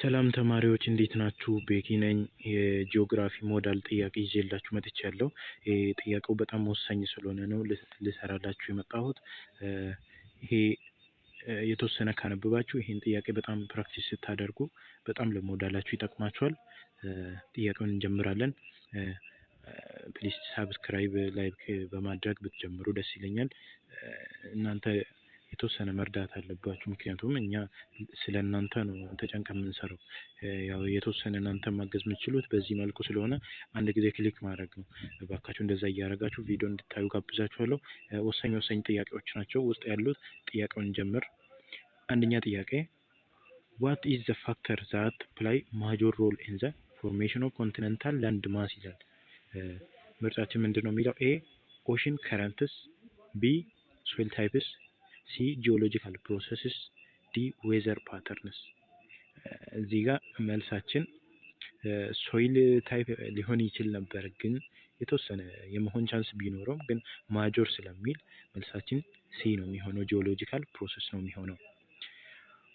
ሰላም ተማሪዎች፣ እንዴት ናችሁ? ቤኪ ነኝ። የጂኦግራፊ ሞዴል ጥያቄ ይዤላችሁ መጥቻለሁ። ይሄ ጥያቄው በጣም ወሳኝ ስለሆነ ነው ልሰራላችሁ የመጣሁት። ይሄ የተወሰነ ካነበባችሁ፣ ይሄን ጥያቄ በጣም practice ስታደርጉ በጣም ለሞዴላችሁ ይጠቅማችኋል። ጥያቄውን እንጀምራለን። Please subscribe፣ like በማድረግ ብትጀምሩ ደስ ይለኛል። እናንተ የተወሰነ መርዳት አለባችሁ። ምክንያቱም እኛ ስለ እናንተ ነው ተጨንቀን የምንሰራው። ያው የተወሰነ እናንተ ማገዝ የምትችሉት በዚህ መልኩ ስለሆነ አንድ ጊዜ click ማድረግ ነው። እባካችሁ እንደዛ እያደረጋችሁ ቪዲዮ እንድታዩ ጋብዛችኋለሁ። ወሳኝ ወሳኝ ጥያቄዎች ናቸው ውስጥ ያሉት። ጥያቄውን እንጀምር። አንደኛ ጥያቄ፣ what is the factor that play major role in the formation of continental land mass ይላል። ምርጫችን ምንድን ነው የሚለው? A ocean currents፣ B soil types፣ C geological processes፣ D weather patterns። እዚህ ጋር መልሳችን soil type ሊሆን ይችል ነበር፣ ግን የተወሰነ የመሆን chance ቢኖረውም ግን major ስለሚል መልሳችን C ነው የሚሆነው፣ geological process ነው የሚሆነው።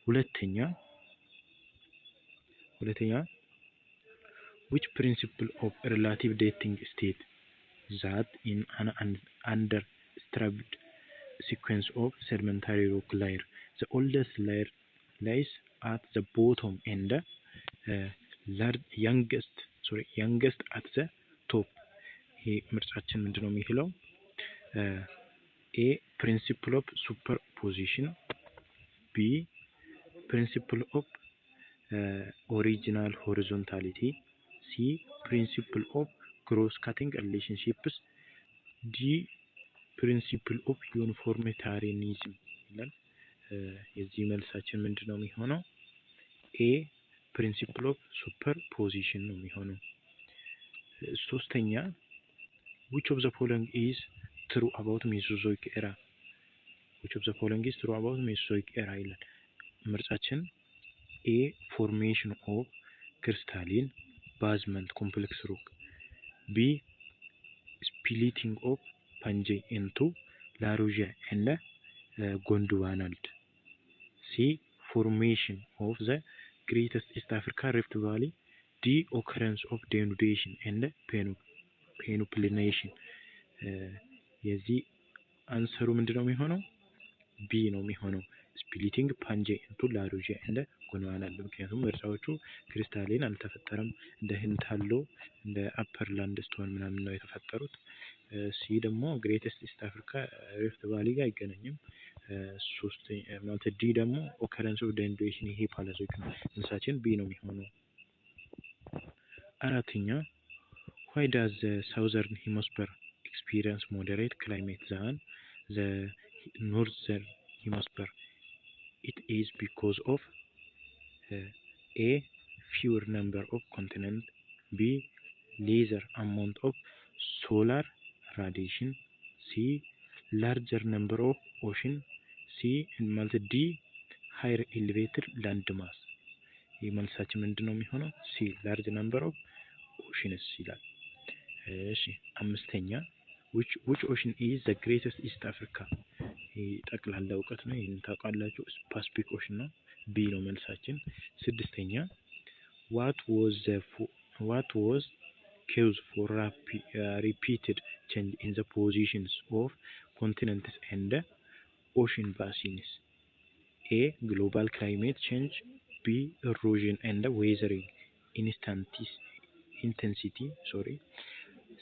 ሁለተኛ፣ which principle of relative dating state that in an undisturbed sequence of sedimentary rock layer, the oldest layer lies at the bottom and large youngest, sorry, youngest at the top? ይሄ ምርጫችን ምንድን ነው የሚለው? A principle of superposition፣ B principle of original horizontality፣ C principle of cross cutting relationships፣ D principle of uniformitarianism ይላል። የዚህ መልሳችን ምንድን ነው የሚሆነው? A principle of superposition ነው የሚሆነው። ሶስተኛ፣ which of the following is true about Mesozoic era? Which of the following is true about Mesozoic era ይላል። ምርጫችን A formation of crystalline basement complex rock፣ B splitting of Pangaea into Laurasia and Gondwanaland፣ C formation of the Greatest East Africa Rift Valley፣ D occurrence of denudation and peneplanation። የዚህ answer ኡ ምንድን ነው የሚሆነው? B ነው የሚሆነው። Splitting Pangaea into Laurasia and Gondwanaland። ምክንያቱም ምርጫዎቹ crystalline አልተፈጠረም፣ እንደ ህንታሎ እንደ upper sandstone ምናምን ነው የተፈጠሩት። C ደግሞ Greatest East Africa Rift Valley ጋር አይገናኝም። ሶስተኛ ማለት D ደግሞ occurrence of denudation፣ ይሄ Paleozoic ነው። መልሳችን B ነው የሚሆነው። አራተኛ፣ why does the southern hemisphere experience moderate climate than the northern hemisphere? It is because of A fewer number of continent፣ B lesser amount of solar radiation፣ C larger number of ocean፣ C ማለት D higher elevated land mass። ይህ መልሳችን ምንድን ነው የሚሆነው? C large number of oceans ይላል። እሺ፣ አምስተኛ፣ which ocean is the greatest East Africa? ይህ ጠቅላላ እውቀት ነው። ይህን ታውቃላችሁ። Pacific Ocean ነው። B ነው መልሳችን። ስድስተኛ፣ what was cause for repeated change in the positions of continents and ocean basins? A global climate change፣ B erosion and weathering intensity, sorry,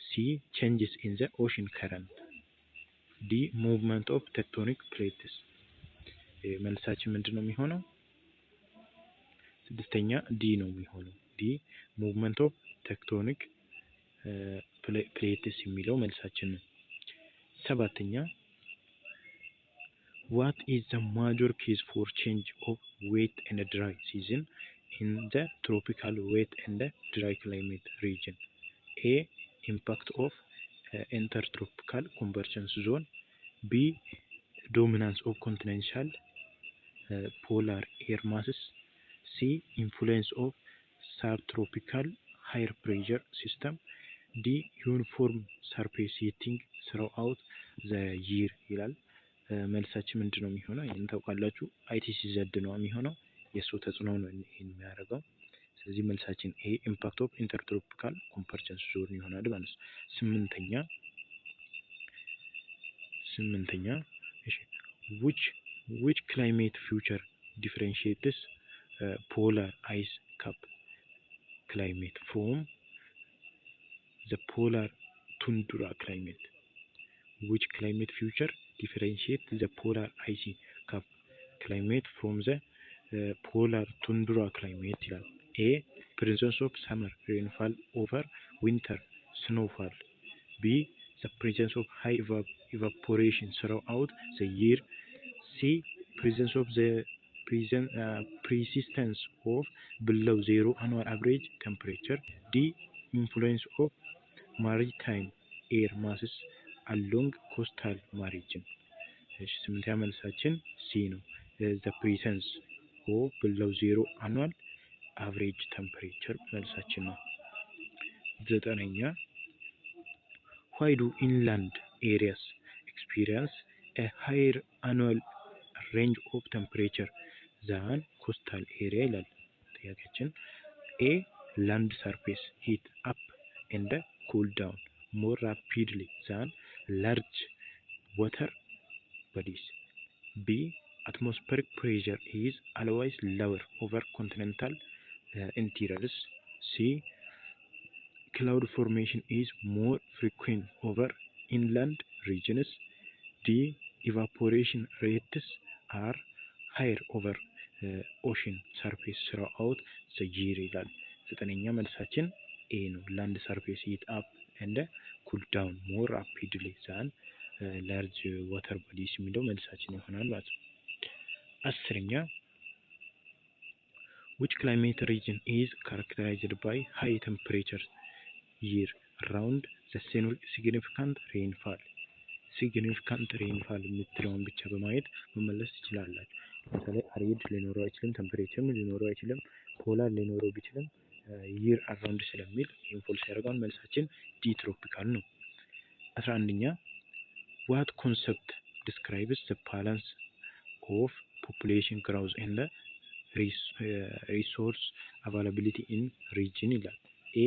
C changes in the ocean current፣ D movement of tectonic plates። መልሳችን ምንድን ነው የሚሆነው? ስድስተኛ D ነው የሚሆነው። D movement of tectonic plates የሚለው መልሳችን ነው። ሰባተኛ፣ what is the major cause for change of wet and dry season in the tropical wet and dry climate region? A impact of intertropical convergence zone፣ B dominance of continental polar air masses፣ C influence of subtropical higher pressure system፣ D uniform surface heating throughout the year ይላል። መልሳችን ምንድን ነው የሚሆነው? ይህን ታውቃላችሁ። ITCZ ነው የሚሆነው። የእሱ ተጽዕኖ ነው ይህን የሚያደርገው። ስለዚህ መልሳችን A impact of intertropical convergence zone ይሆናል ማለት ነው። ስምንተኛ፣ እሺ፣ which climate feature differentiates polar ice cap climate from the polar tundra climate? Which climate feature differentiate the polar ice cap climate from the polar tundra climate ይላል። A, presence of summer rainfall over winter snowfall፣ B, the presence of high evaporation throughout the year፣ C, presence of the persistence of below zero annual average temperature፣ D, influence of maritime air masses along coastal margin። እሺ፣ ስምንተኛ መልሳችን C ነው። The presence of below zero annual average temperature መልሳችን ነው። ዘጠነኛ፣ why do inland areas experience a higher annual range of temperature than coastal area ይላል ጥያቄያችን። A, land surface heat up and cool down more rapidly than large water bodies፣ B, atmospheric pressure is always lower over continental interiors፣ C, cloud formation is more frequent over inland regions፣ D, evaporation rates are higher over ocean surface throughout the year ይላል። ዘጠነኛ መልሳችን A ነው። Land surface heat up and cool down more rapidly than large water bodies የሚለው መልሳችን ይሆናል ማለት ነው። አስረኛ፣ which climate region is characterized by high temperatures year round the significant rainfall? Significant rainfall የምትለውን ብቻ በማየት መመለስ ትችላላችሁ። ለምሳሌ arid ሊኖረው አይችልም፣ temperature ም ሊኖረው አይችልም፣ polar ሊኖረው ቢችልም year around ስለሚል ይህን false ያደርገዋል። መልሳችን D tropical ነው። 11ኛ፣ what concept describes the balance of population growth and resource availability in region ይላል። A,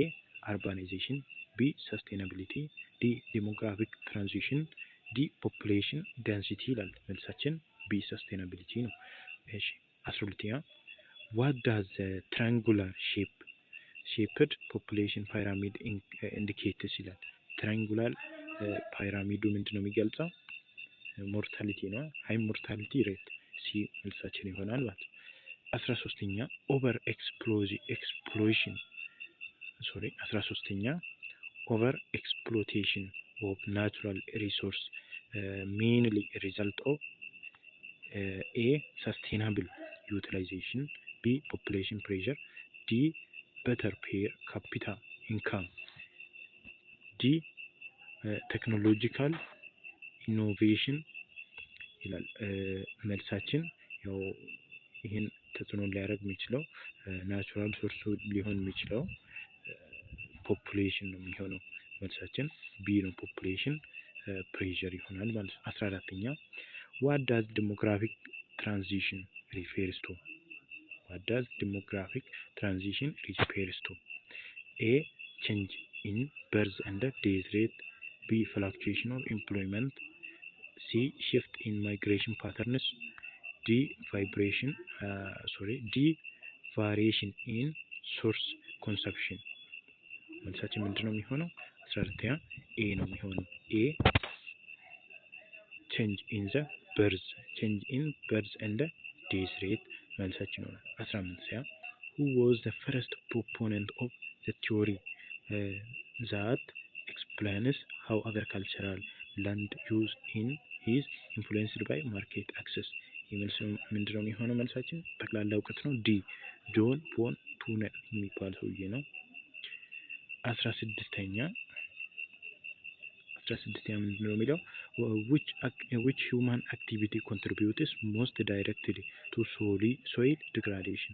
urbanization፣ B, sustainability፣ D, demographic transition፣ D, population density ይላል። መልሳችን B sustainability ነው። እሺ፣ 12ኛ፣ what does the triangular shaped population pyramid indicates ይላል። Triangular pyramid ኡ ምንድን ነው የሚገልጸው? Mortality ነው። High mortality rate C መልሳችን ይሆናል ማለት ነው። 13ኛ፣ over explosion, sorry, 13ኛ፣ over exploitation of natural resource mainly result of A, sustainable utilization፣ B, population pressure፣ D, better per capita income፣ D, technological innovation ይላል። መልሳችን ያው ይህን ተጽዕኖ ሊያደርግ የሚችለው natural source ኡ ሊሆን የሚችለው population ነው የሚሆነው። መልሳችን B ነው። Population pressure ይሆናል ማለት ነው። 14ኛ፣ what does demographic transition refers to? What does demographic transition refers to? A, change in birth and death rate፣ B, fluctuation of employment፣ C, shift in migration patterns፣ D, vibration, sorry, D, variation in resource consumption። መልሳችን ምንድን ነው የሚሆነው? 14ኛ A ነው የሚሆነው። A, change in birth and death rate መልሳችን ይሆናል። 15ኛ፣ who was the first proponent of the theory that explains how agricultural land use in is influenced by market access? የመልስ ምንድነው የሚሆነው? መልሳችን ጠቅላላ እውቀት ነው። D, John von Thunen የሚባል ሰውዬ ነው። 16ኛ ምንድነው የሚለው? Which human activity contributes most directly to soil degradation?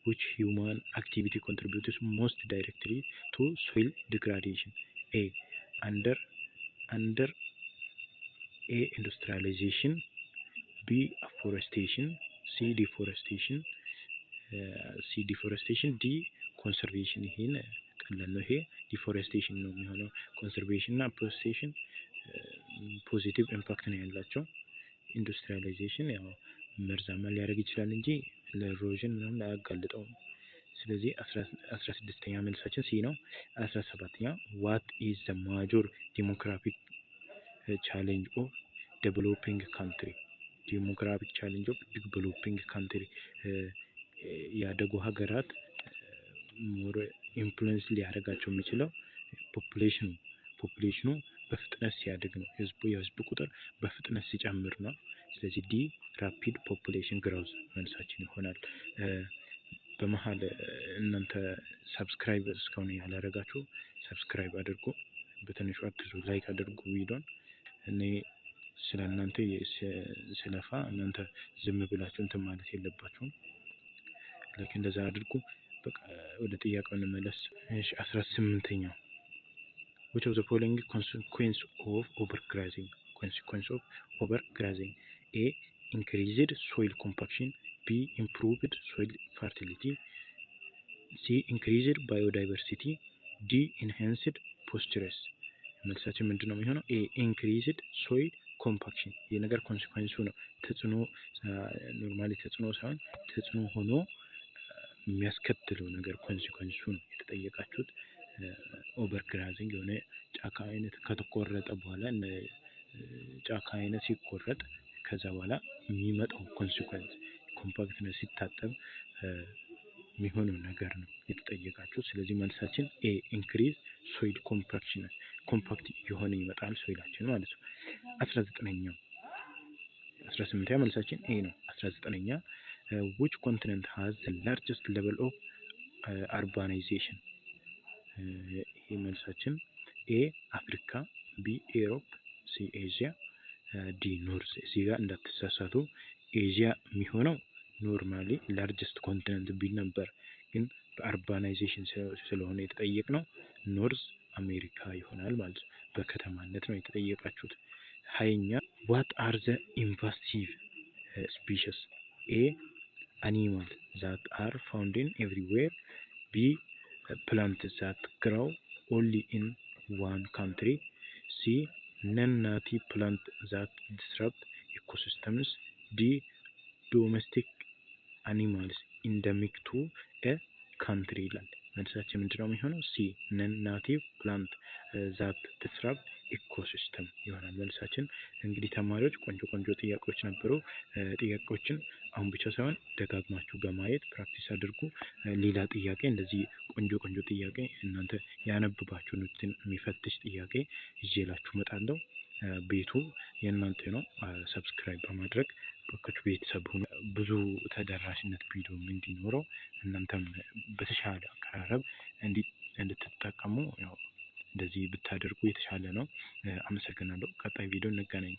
Which human activity contributes most directly to soil degradation? A, under under A, industrialization፣ B, afforestation፣ C, deforestation፣ C deforestation፣ D conservation። ይሄን ቀላል ነው። ይሄ deforestation ነው የሚሆነው። Conservation እና afforestation positive impact ነው ያላቸው። Industrialization ያው መርዛማ ሊያደርግ ይችላል እንጂ ለ erosion ምናምን አያጋልጠውም። ስለዚህ 16ኛ መልሳችን C ነው። 17ኛ፣ what is the major demographic challenge of developing country? Demographic challenge of developing country፣ ያደጉ ሀገራት more influence ሊያደርጋቸው የሚችለው population ኑ በፍጥነት ሲያድግ ነው። የህዝቡ ቁጥር በፍጥነት ሲጨምር ነው። ስለዚህ D rapid population growth መልሳችን ይሆናል። በመሀል እናንተ subscribe እስካሁን ያላደረጋችሁ subscribe አድርጉ፣ በትንሹ አግዙ፣ like አድርጉ ቪዲዮን። እኔ ስለ እናንተ ስለፋ እናንተ ዝም ብላችሁ እንትን ማለት የለባችሁም። Like እንደዛ አድርጉ። በቃ ወደ ጥያቄው እንመለስ። እሺ፣ 18ኛው፣ which of the following consequence of overgrazing? Consequence of overgrazing: A increased soil compaction፣ B improved soil fertility፣ C increased biodiversity፣ D enhanced pastures። መልሳችን ምንድን ነው የሚሆነው? A increased soil compaction። ይህ ነገር consequence ኡ ነው። ተጽዕኖ፣ normally ተጽዕኖ ሳይሆን ተጽዕኖ ሆኖ የሚያስከትለው ነገር consequence ኡ ነው የተጠየቃችሁት። Overgrazing የሆነ ጫካ አይነት ከተቆረጠ በኋላ፣ ጫካ አይነት ሲቆረጥ ከዛ በኋላ የሚመጣው consequence compactness ሲታጠብ የሚሆነው ነገር ነው የተጠየቃችሁት። ስለዚህ መልሳችን A increase soil compaction፣ compact የሆነ ይመጣል soil ኣችን ማለት ነው። 19ኛው፣ 18ኛ መልሳችን A ነው። 19ኛ፣ which continent has the largest level of urbanization? ይሄ መልሳችን A Africa፣ B Europe፣ C Asia፣ D North። እዚህ ጋር እንዳትሳሳቱ። ኤዥያ የሚሆነው normally largest continent ቢል ነበር፣ ግን በ urbanization ስለሆነ የተጠየቅነው North America ይሆናል ማለት ነው። በከተማነት ነው የተጠየቃችሁት። 20ኛ፣ what are the invasive species? A animal that are found in everywhere፣ B plant that grow only in one country፣ C non native plant that disrupt ecosystems፣ D domestic animals endemic to a country ይላል። መልሳችን ምንድነው የሚሆነው? C non native plant that disrupt ecosystem ይሆናል መልሳችን። እንግዲህ ተማሪዎች ቆንጆ ቆንጆ ጥያቄዎች ነበሩ። ጥያቄዎችን አሁን ብቻ ሳይሆን ደጋግማችሁ በማየት practice አድርጉ። ሌላ ጥያቄ እንደዚህ ቆንጆ ቆንጆ ጥያቄ እናንተ ያነበባችሁትን የሚፈትሽ ጥያቄ ይዤላችሁ እመጣለሁ። ቤቱ የእናንተ ነው። Subscribe በማድረግ ባካችሁ ቤተሰብ ሁኑ። ብዙ ተደራሽነት ቪዲዮም እንዲኖረው እናንተም በተሻለ አቀራረብ እንድትጠቀሙ ያው እንደዚህ ብታደርጉ የተሻለ ነው። አመሰግናለሁ። ቀጣይ ቪዲዮ እንገናኝ።